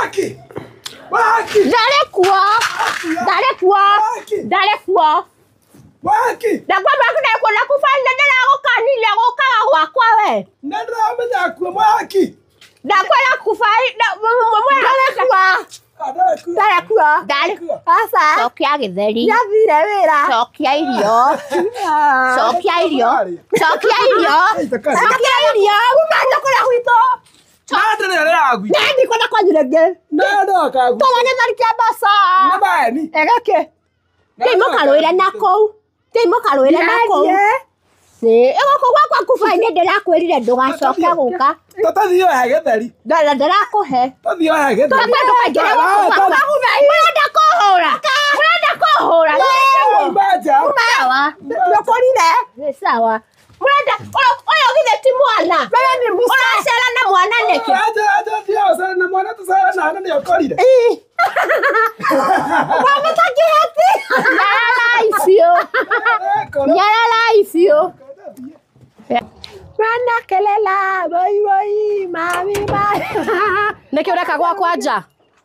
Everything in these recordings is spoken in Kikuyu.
Waki. Waki. Ndarekuo. Ndarekuo. Ndarekuo. Waki. Ndakwamba ndakuna na kufanya ndĩragũkanire gũkaga gwakwa we. Ndĩramenya kuo mwaki. Ndakwĩra kubai Ndarekuo. Ndarekuo. Ndarekuo. Aca. Cokia gĩtheri. Nĩathire wĩra. Cokia irio. Cokia irio. Cokia irio. Cokia irio. Uma nja kũrĩa gwitũ. Ndanderera gwitũ. Nĩ ndikwenda kwanyu rĩngĩ. Ndandoka gwitũ. Tũra gĩtheri kĩa mbeca. Nĩ maeni. Ĩgĩkĩ. Tĩ mũkarũĩre na kũu. Tĩ mũkarũĩre na kũu. Ĩ gũkũ gwakwa kubai nĩ ndĩrakwĩrire ndũgacoke gũka. Tũtathiĩ oya gĩtheri. Ndĩrakũhe. Tũthiĩ oya gĩtheri. Tũkwenda ndũkaingĩre gũkũ gwakwa. Mũrenda kũhũra. Mũrenda kũhũra. Uma nja. Sawa. Nĩũkũrire. Nĩ sawa. Mũrenda ũyũ githĩ ti mwana. Wewe nĩ musa. Ũracera na mwana nĩkĩ? Aja aja thiĩ ũcere na mwana tũcere na nĩ ũkorire. Mwana ta kĩheti. Nyararai biũ. Nyararai biũ. Mwana kelela woi woi mami mami. Nĩkĩ ũreka gwakwa nja?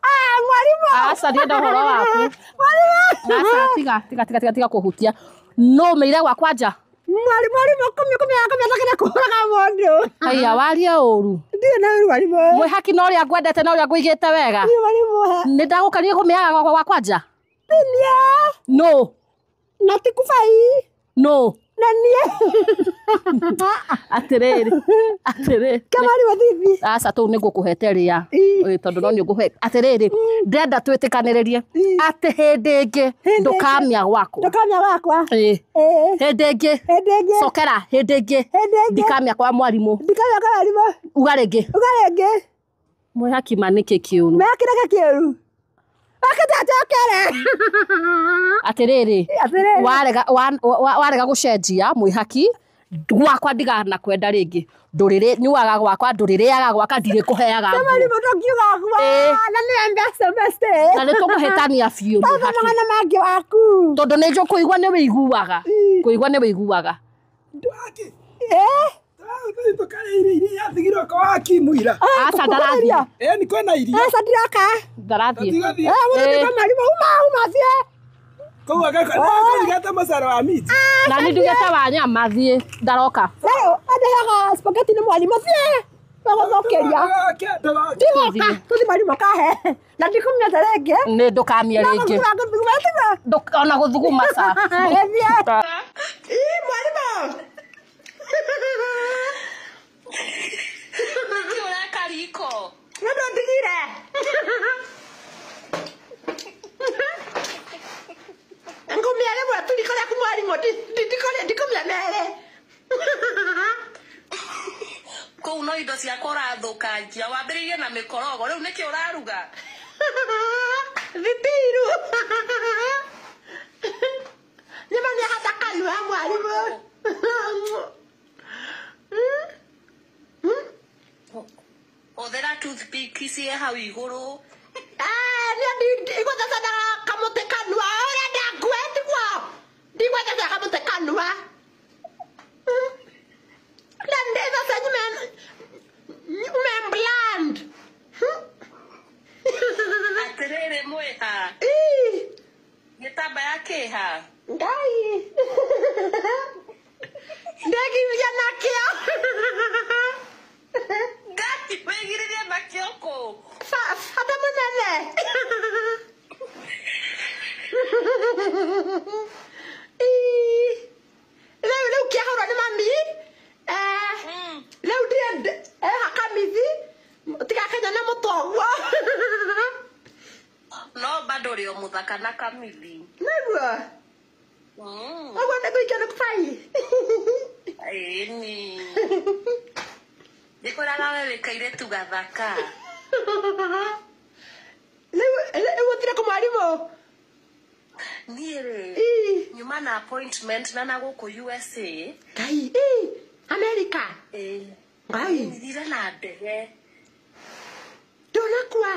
Ah, mwarimu. Aca ndienda ũhoro waku. Mwarimu. Aca tiga tiga tiga tiga tiga kũhutia. No ũmĩire gwakwa nja? Mwarimu mwarimu kũmĩ kũmĩ kũmĩ thakĩra kũhũraga mũndũ. Haiya warie ũru. Ndirĩ na ũru mwarimu. Mwĩhaki na ũrĩa ngwendete na ũrĩa ngũigĩte wega. Niĩ mwarimu. Nĩ ndagũkania kũmĩaga gwakwa nja? Niĩ. No. Na ti kubai. No. Na niĩ. Atĩrĩrĩ. Atĩrĩrĩ. Kĩa mwarimũ thithi. Aca tũu nĩ ngũkũhete rĩa. Tondũ no nĩ ũngũhe. Atĩrĩrĩ, ndĩrenda twĩtĩkanĩrĩrie atĩ hĩndĩ ĩngĩ ndũkamĩa gwakwa. Ndũkamĩa gwakwa. Ĩĩ. Hĩndĩ ĩngĩ. Hĩndĩ ĩngĩ. Cokera hĩndĩ ĩngĩ. Hĩndĩ ĩngĩ. Ndikamĩa kwa mwarimũ. Ndikamĩa kwa mwarimũ. Uga rĩngĩ. Uga rĩngĩ. Mwĩhaki ma nĩkĩ kĩũru? Mwĩhaki nĩkĩ kĩũru? Akĩnjokere. Atĩrĩrĩ, warega warega gũcenjia mwĩhaki gwakwa ndigana kwenda rĩngĩ. Ndũrĩrĩ nyuaga gwakwa ndũrĩrĩaga gwakwa ndirĩkũheaga. Mwarimũ ndũngiuga ũguo. Na nĩ mbeca mbeca. Na nĩtũkũhĩtania biũ mwĩhaki. Magana mangĩ waku. Tondũ nĩ njũĩ kũigua nĩ wĩiguaga. Kũigua nĩ wĩiguaga. Waki. Tũkarĩa irio iria yatigirwo kwa Waki mũira. Aca ndarathiĩ. Ĩni kwĩna iria. Aca ndiroka. Ndarathiĩ. Tũtigathiĩ. Mũthĩ kwa mwarimũ uma uma thiĩ. Kũu agakũrigata mũcere wa miti. Na nĩ ndugĩte wa nyama thiĩ ndaroka. Rĩu andehaga spaghetti nĩ mwarimũ thiĩ. Magũthũkĩria. Ndigoka. Tũthiĩ mwarimũ kahe. Na ndikũmĩte rĩngĩ. Nĩ ndũkamie rĩngĩ. Ona gũthuguma ca. Thiĩ. Ii mwarimũ. Nĩkĩ ũreka riko? Nĩ ndũndigire. Ngũmĩa rĩmwe tu riko rĩaku mwarimũ ndikũmĩa merĩ. Kũu no indo ciakwa ũrathũkangia wambĩrĩirie na mĩkorogo rĩu nĩkĩ ũraruga? Thitiru. Nyama nĩahata kanua mwarimũ. Hũthĩra toothpick ciĩ hau igũrũ. Niĩ ndigũtheca na kamũtĩ kanua. Ũrenda ngue tiguo? Ndigũtheca kamũtĩ kanua. Na ndĩtheca nyume bland. Atĩrĩrĩ mwĩha. Gĩtambaya kĩha? Ngai. Ndegiriria nakĩo. Ngai wĩgiririe nakĩo kũ? Bata mũnene. Rĩu rĩu kĩahũrwo nĩ mami. Rĩu ndirĩ ehaka mithi tigakenya na mũtwe ũguo. No bado ũrĩ o mũthaka na kamithi. Nĩguo. Ũguo nĩguo ikeno kubai. Ĩni. Ndĩkoraga we wĩ kairĩtu gathaka. Rĩu ũthire kũ mwarimũ? Niĩ rĩ, nyuma na appointment na na gũkũ USA. Ngai, America. Ngai. Thire na ndege. Ndũnakua.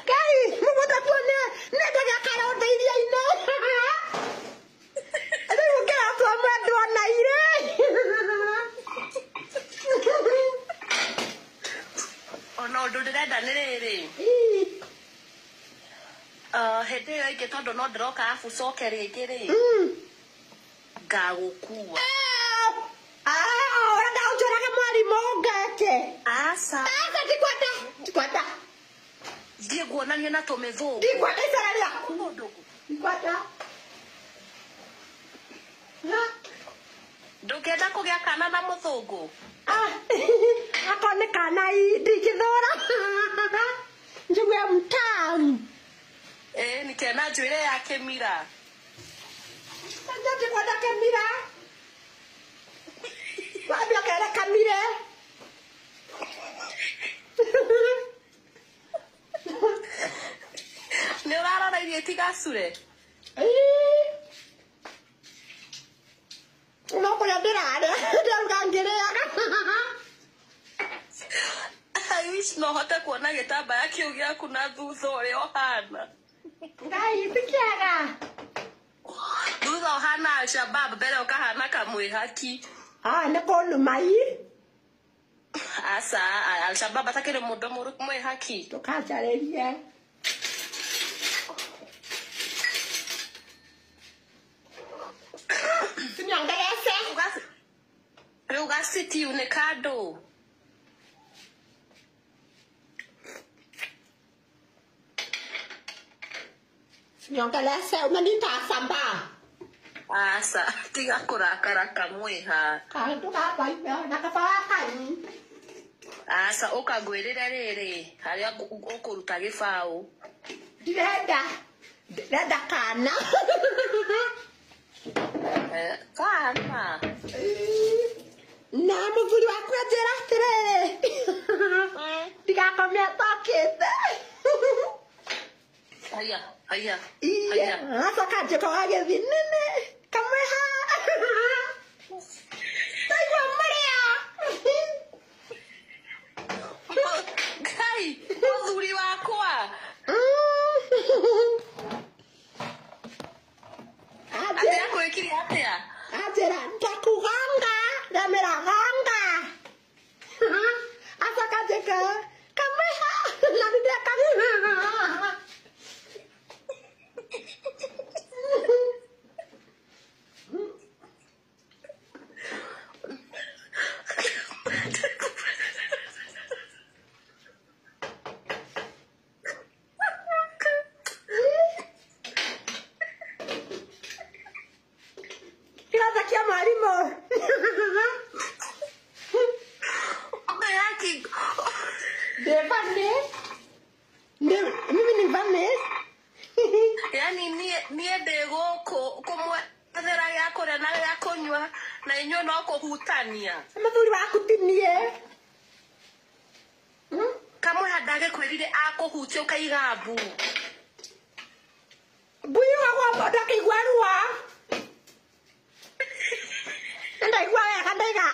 Ngai, mũgũnda kuone nĩ ndege akaronda iria-inĩ. Rĩu ũngĩratua mwendwa na irĩ. Ũndũ ndĩrenda nĩ rĩrĩ. Hĩndĩ ĩyo ĩngĩ tondũ no ndĩroka arabu coke rĩngĩ rĩ. Ngagũkua. Ũrenda ũnjũrage mwarimũ ngeke. Aca. Aca ndikwenda. Ndikwenda. Thiĩ nguonanie na tũmĩthũngũ. Ndikwenda icera rĩaku. Ndikwenda. Ndũngĩenda kũgĩa kana na mũthũngũ? Akorwo nĩ kana ndingĩthũra. Njigue mtamu. Ĩĩ nĩkena njuĩrĩ ya kĩmira. Ndikwenda kĩmira. Wambia kere kamire. Nĩ ũrarora irio itigacure? No kũrĩa ndĩrarĩa ndĩraruga ngĩrĩaga. I wish no hote kuona gĩtambaya kĩu gĩaku na thutha ũrĩa ũhana. Ngai ti kĩega. Thutha ũhana Alshabab mbere ũkahana kamwĩhaki. Nĩ kũnuma ii. Aca, Alshabab atakĩrĩ mũndũ mũru mwĩhaki. Ndũkanjarĩrie. Tunyongerece. Rĩu gacitiu nĩ kandũ. Nyongelece umenita samba. Aca, tiga kũrakara kamwĩha. Kaũndũ gakwa na kaba wakanyi. Aca, ũka ngwĩrĩre rĩrĩ harĩa ũkũruta gĩbaũ. Ndirenda. Ndĩrenda kana. Kana? Na mũthuri waku anjĩra atĩrĩrĩ. Ndigakome atokĩte. Haya, haya. Iye, acoka njĩka wagĩthiĩ nene kamweha. Ndaigua mũrĩo. Ngai, mũthuri wakwa. Atĩ akwĩkire atĩa? Anjĩra ndakuganga, ndamĩra ganga. Acoka njĩka kamweha na nĩ ndeka. Kĩrathakia mwarimũ. Ndĩ funny. Mimi ni funny. Yaani niĩ ndĩ gũkũ kũmwethera gĩa kũrĩa na gĩa kũnyua na inyuĩ no kũhutania. Mũthuri waku ti niĩ. Kamweha ndagĩkwĩrire akũhutia ũkaiga mbu. Mbu yugagwo ndakĩigua ruo. Ndaigua wega ndaiga